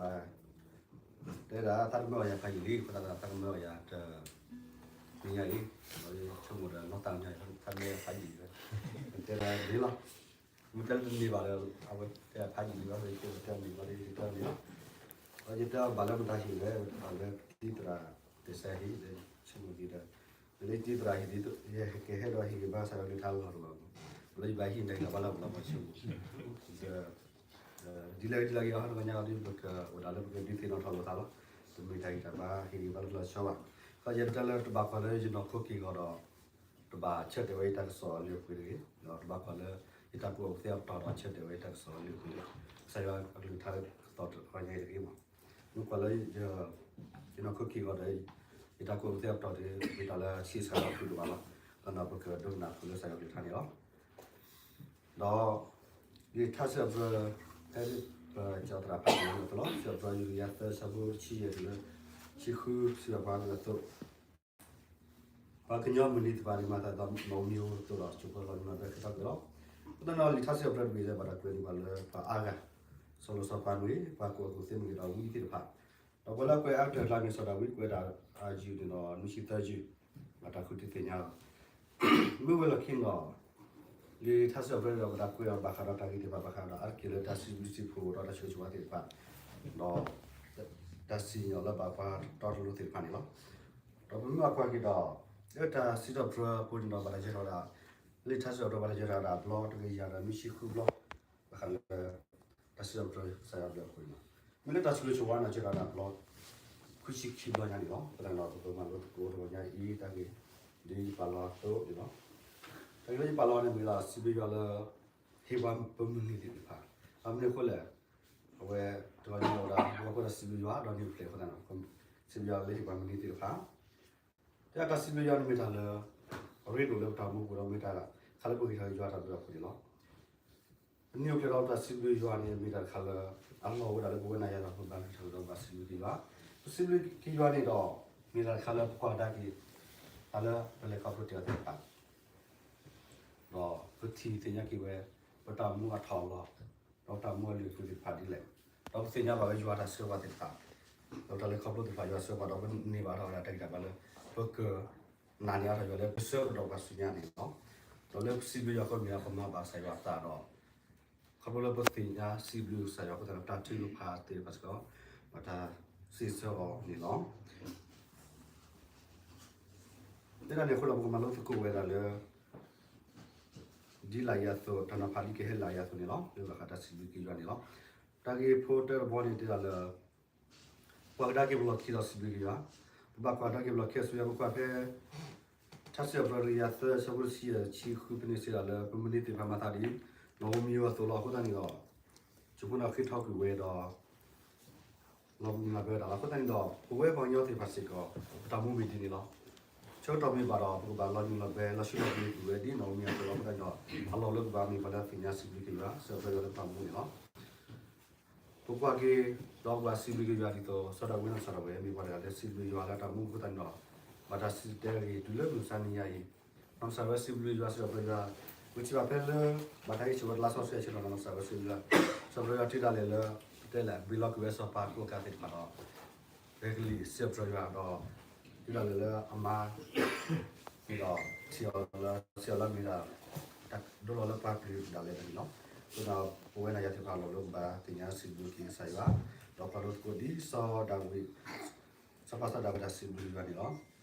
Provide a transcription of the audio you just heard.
တဲဒၣ်သးတမၢအီၤယၤဖးယံာ်လံ, အဃိသတးဒီးသးကမၢအီၤယၤတနံၤညါအံၤ, ဆိကမိၣ်ဒီးနီၢ်သးကညီၤ သးတမၢယၤဖးယံာ်လံ, တဲဒၣ်ဒ်လီၤ. မ့ၢ်တဲလၢတန့ၢ်ဘၣ်ဒီး အဝဲတဲဖးယံာ်လံဘၣ်, ယတဲတန့ၢ်ဘၣ်ဒီး ယတဲန့ၢ်လီၤ. ဒီးယတဲဘၣ်လၢမတၤဟ့ၣ်ဝဲ ဘၣ်လၢတံၤသရၣ်တစဲးဟ့ၣ်လၢ ဆိကမိၣ်ဒ်ဒီး လၢတံၤသရၣ်ဟ့ၣ်ဒ် ယကဟဲဒီးဟ့ၣ်ဂံၢ်ဘါစးထီၣ်ကလုၢ်ကထါလီၤတဘၣ်, လၢယဘၣ်ဟ့ၣ်တၢ်ဂံၢ်ဘါလၢ်လၢ်မးဆိကမိၣ် ဒ်လဲၣ်ဒ်လဲၣ်ဂ့ၤ ဟီတဂီၤညါအံၤ ပကအိၣ်ဒၣ်လၢပကဒုးသ့ၣ်နီၣ်ထီၣ်လိာ်သးလီၤ. တမ့ၢ်တၢ်ဂံၢ်တၢ်ဘါဟ့ၣ်ဂံၢ်ဘါလၢလီၤဆီဘၣ်. ဒီးယတဲလၢတဘၣ်ကွၢ်လၢယနီၢ်ခိက့ၢ်ဂီၤဒီး တဘၣ်ဆၢတဲာ်ဝဲယတၢ်ကစီၣ်အလုၢ်အပှ့ၤတဂ့ၤ, ဒီးတဘၣ်ကွၢ်လၢ ယတၢ်ကူၣ်ဘၣ်ကူၣ်သ့အပတီၢ်ဒီးဆၢတဲာ်ဝဲယတၢ်ကစီၣ်အလုၢ်အပှ့ၤ, ကစၢ်ယွၤအကလုၢ်ကထါလၢကသီၣ်တဂီၤညါအံၤတဂ့ၤမး. မ့ၢ်ကွၢ်လၢ ယနီၢ်ခိက့ၢ်ဂီၤဒီး ယတၢ်ကူၣ်ဘၣ်ကူၣ်သ့အပတီၢ်ဒီး မ့ၢ်တၢ်လၢဆံးစှၤဒီးဖုၣ်ဒိၣ်မးလီၤ. ဒီးပကဒိကနၣ်ဃုာ်လၢကစၢ်ယွၤကလုၢ်ကထါန့ၣ်လီၤ. ဒီး လံာ်ထါစံးထီၣ်ပတြၢၤ ဖဲပစံးထီၣ်ပတြၢၤယုၢ်ကယၤသၢ ဆၢဖိတဆံယဲၢ်တုၤလၢ ဆံဃု စံးဘၣ်ပှၤအသိး ပှၤကညီမုၢ်နံၤသ့ၣ်တဖၣ်န့ၣ် မၤသးဒီးနီၣ်ဧိၤမံၤဧိၤအသိးဒီး ဆိၣ်ပၢၤလီၤနုာ်လီၤဘဲခဲထီၣ်ကွံာ်လီၤ. အဃိသတးဒီး လံာ်ထါစံးထီၣ်ပတြၢၤတဘ့ၣ်လၢဘၣ်တၢ်ကွဲးန့ၢ်ပှၤလၢပှၤအါဂၤ, စီၤလိၤစီၤပၤမ့ၢ်ဂ့ၤ, ပှၤကူၣ်ဘၣ်ကူၣ်သ့မ့ၢ်ဂ့ၤဒီးဝံသ့ၣ်တဖၣ်, ဒီးပှၤလၢအကွဲးအါကတၢၢ်အကျါန့ၣ် စီၤဒၤဝံးကွဲးဒၣ်အယုၢ်န့ၣ်ဒီး နွံဆံသၢယုၢ်, ဘၣ်တၢ်ဃုထံသ့ၣ်ညါလီၤ. မ့ၢ်ဝဲလီၢ်ခံန့ၣ်ဒီး လံာ်ထါစံးထီၣ်ပတြၢၤဒီး ပတၢ်ကွဲးအီၤဘၣ်ဃးဒီးတၢ်ဂ့ၢ်သ့ၣ်တဖၣ် ဘၣ်ဃးဒီးအါတက့ၢ်လၢတၢ်စံးဘျုးစံးဖှိၣ်ဒီးတၢ်ဆိၣ်ဂ့ၤဆိၣ်ဝါသ့ၣ်တဖၣ်, ဒီး တၢ်စံၣ်ညီၣ်လၢဘၣ်ပှၤတီတလိၤသ့ၣ်တဖၣ်န့ၣ်လီၤ. ဒီးပမ့ၢ်ဘၣ်ကွၢ်က့ၤဒီး လၢတၢ်စံးထီၣ်ပတြၢၤအပူၤန့ၣ်ဒီး ဘၣ်တၢ်ယၢၤထီၣ်ဝဲဒၣ်, လၢထါစံးထီၣ်ပတြၢၤဘၣ်တၢ်ယၢၤထီၣ်ဝဲဒၣ်ဘျီတကယၤဒီးနွံဆံဃုဘျီ, ဘၣ်ဃးလၢ တၢ်စံးထီၣ်ပတြၢၤကစၢ်ယွၤအဘျုးအဖှိၣ်န့ၣ်လီၤ. မ့ၢ်လၢတၢ်ဆိၣ်ဂ့ၤဆိၣ်ဝါန့ၣ် ယၢၤထီၣ်ဝဲဒၣ်ဘျီ ခွံဆံခံဘျီညါန့ၣ်လီၤ. အဃိသတးန့ၣ်ဒီး ပကမၤလိသကိးတဂီၤညါအံၤ တၢ်ဂ့ၢ်ဒ်ယပာ်လီၤအသိးန့ၣ်လီၤ. တၢ်ဂ့ၢ်လၢယပာ်လီၤန့ၣ်မ့ၢ်ဒၣ် စံးဘျုးယွၤလၢ ဟ့ၣ်ပှၤပမုၢ်နံၤသ့ၣ်တဖၣ်, ဘၣ်မနုၤအဃိလဲၣ်, အဝဲတဂီၤညါအိၣ်ဒၣ် ပှၤကိးဒၣ်စံးဘျုးယွၤ ဒီးနံၣ်အိၣ်ဖျဲၣ်အဃိသတးန့ၣ် စံးဘျုးယွၤလၢဟ့ၣ်ပှၤမုၢ်နံၤသ့ၣ်တဖၣ် တၢ်စံးဘျုးယွၤန့ၣ်မ့ၢ်တၢ်လၢ အရ့ဒိၣ်လၢပတၢ်အိၣ်မူပူၤဒီးမ့ၢ်တၢ် တခါလၢပဂံၢ်ထီၣ်ယွၤတၢ်ဘျုးအဖှိၣ်န့ၣ်လီၤ. နံၣ်အိၣ်ဖျဲၣ်ဒီးပတၢ်စံးဘျုးယွၤန့ၣ် မ့ၢ်တၢ်တခါလၢ အလီၢ်ဝဲဒၣ်လၢပဝဲနၤယၤဒီးပဘၣ်ဂံၢ်ထီၣ်ဒီးဘၣ်စံးဘျုးက့ၤယွၤ, ပစံးဘျုးက့ၤယွၤန့ၣ်ဒီး မ့ၢ်တၢ်တခါလၢပကွၢ်ကဒါက့ၤ တၢ်လၢပလဲၤခီဖျိတ့ၢ်အီၤသ့ၣ်တဖၣ် ဒီးပထံၣ်သ့ၣ်ညါက့ၤဝဲ ပတၢ်အိၣ်မူအထီၣ်အလီၤ, ဒီးပတၢ်အိၣ်မူအလုၢ်အပှ့ၤသ့ၣ်တဖၣ်ဒ်လဲၣ်, ဒီးပသ့ၣ်ညါဘၣ်ဝဲယွၤတၢ်ဆှၢပှၤသ့ၣ်တဖၣ်, ဒီးပတၢ်လဲၤခီဖျိသ့ၣ်တဖၣ် ယွၤဆှၢပှၤဒီးပန့ၢ်ဘၣ်ထီၣ်ဝဲဒၣ်တၢ်ဂံၢ်တၢ်ဘါလၢ ပကနာ်န့ၢ်အါထီၣ်ယွၤလၢပဆှၢကဒီးပှၤဆူညါန့ၣ်လီၤ. ဒီးလၢပစံးဘျုးယွၤအဃိမ့ၢ်ဒၣ် ပမၤဘၣ်ကစၢ်ယွၤအသးဒီး ခီဖျိလၢပသ့ၣ်ညါစံးဘျုးကစၢ်ယွၤအဃိသတးဒီး ပတၢ်ထုကဖၣ်သ့ၣ်တဖၣ်စ့ၢ်ကီး ဘၣ်တၢ်စံးဆၢအီၤန့ၣ်လီၤ. တဲဒၣ်န့ၣ်အဃိဒီး ပကမၤလိသကိးဝဲဒၣ်လၢ ဒ်လာ်အံၤအသိး တၢ်နီၤဖးဒ်ကဟဲလာ်အံၤအသိးန့ၣ်လီၤ. လၢဘၣ်ဃးတၢ်စံးဘျုးက့ၤယွၤန့ၣ်လီၤ. တၢ်ဂ့ၢ်ဖိတၢတဘီန့ၣ်တဲဒၣ်လၢ ပှၤကဒါက့ၤပလီၢ်ခံဒီးစံးဘျုးက့ၤယွၤ, ပဘၣ်ကွၢ်ဒါက့ၤပလီၢ်ခံအစိၤယွၤ ပကွၢ်ဖဲ ထါစံးထီၣ်ပတြၢၤတကယၤသၢ ဆၢဖိတဆံယဲၢ် ဆံဃုဖဲန့ၣ်စ့ၢ်ကီးလၢ ပမုၢ်နံၤသ့ၣ်တဖၣ်မၤသးဒ် နီၣ်ဧိၤမံၤဧိၤအသိးလီၤ. အဃိသတးန့ၣ်ဒီး ဆိကမိၣ်န့ၣ်ဃ့ထီၣ်ကွံာ်ဝဲဒီး လီၤမုၢ်လီၤဘဲဝဲဒၣ်လီၤ. အဃိသတးန့ၣ်ဒီး ပဝဲပှၤကညီသ့ၣ်တဖၣ်စ့ၢ်ကီး ပတၢ်မူမ့ၢ်ဒ်န့ၣ်လီၤ. ဆၢကတီၢ်မ့ၢ်ဘၣ်ဒီး ပကဘၣ်လီၤမုၢ်လီၤဘဲ လီၤဆူလီၤပူၤကွံာ်ဝဲဒ်နီၣ်ဧိၤမံၤဧိၤအသိးလီၤ. အဃိသတးန့ၣ်ဒီး အလီၢ်လၢပကဘၣ်မ့ၢ်ပှၤလၢအသ့ၣ်ညါစံးဘျုးက့ၤယွၤ စံးထီၣ်ပတြၢၤယွၤလၢပတၢ်မူန့ၣ်လီၤ. ပကွၢ်က့ၤ ဒီးပဘၣ်စံးဘျုးက့ၤယွၤဒ်သိး စီၤဒၤဝံးနီၢ်ကစၢ်ဒၣ်ဝဲ မ့ၢ်ပှၤတဂၤလၢစံးဘျုးယွၤလၢတၢ်မူအဃိသတးန့ၣ်ဒီး ဘၣ်တၢ်စံးတဲဂ့ၤတုၤလၢမုၢ်မဆါနံၤညါအံၤ, နီၢ်ကစၢ်ဒၣ်ဝဲစံးဘျုးယွၤ စံးထီၣ်ပတြၢၤယွၤ, ပထံၣ်ဘၣ်ဖဲလၢ ဘၣ်တၢ်ဟ့ၣ်ဆိၣ်ဝဲတလါစီဆှံအဆၢဒီး နီၢ်ကစၢ်ဒၣ်ဝဲစံးဘျုးယွၤ, စံးထီၣ်ပတြၢၤယွၤတုၤဒၣ်လဲာ်လၢ ပတဲလဲၣ် ဘ့ၣ်လီၤကွံာ်ဝဲစီၤပၤကိးကးသ့ၣ်တဖၣ်ဒီး ဂဲၤကလံၣ်စံးထီၣ်ပတြၢၤယွၤဒီး တုၤဒၣ်လဲာ်လၢအမါ န့ၣ်ဒီး ထံၣ်အီၤလၢ စံးအီၤလၢမ့ၢ်ဒၣ် တၢ်ဒိလီၤလၢပှၤပျုၤဒၣ်လဲာ်န့ၣ်လီၤ. အဃိဒီး ပဝဲနၤယၤသ့ၣ်တဖၣ်အလီၢ်လၢပဘၣ်သ့ၣ်ညါစံးဘျုးက့ၤကစၢ်ယွၤ, ဒီးပာ်ဒိသကိးဒ်စီၤဒၤဝံး, စီၤပၤစီၤဒၤဝံးတၢ်စံးဘျုးယွၤန့ၣ်လီၤ.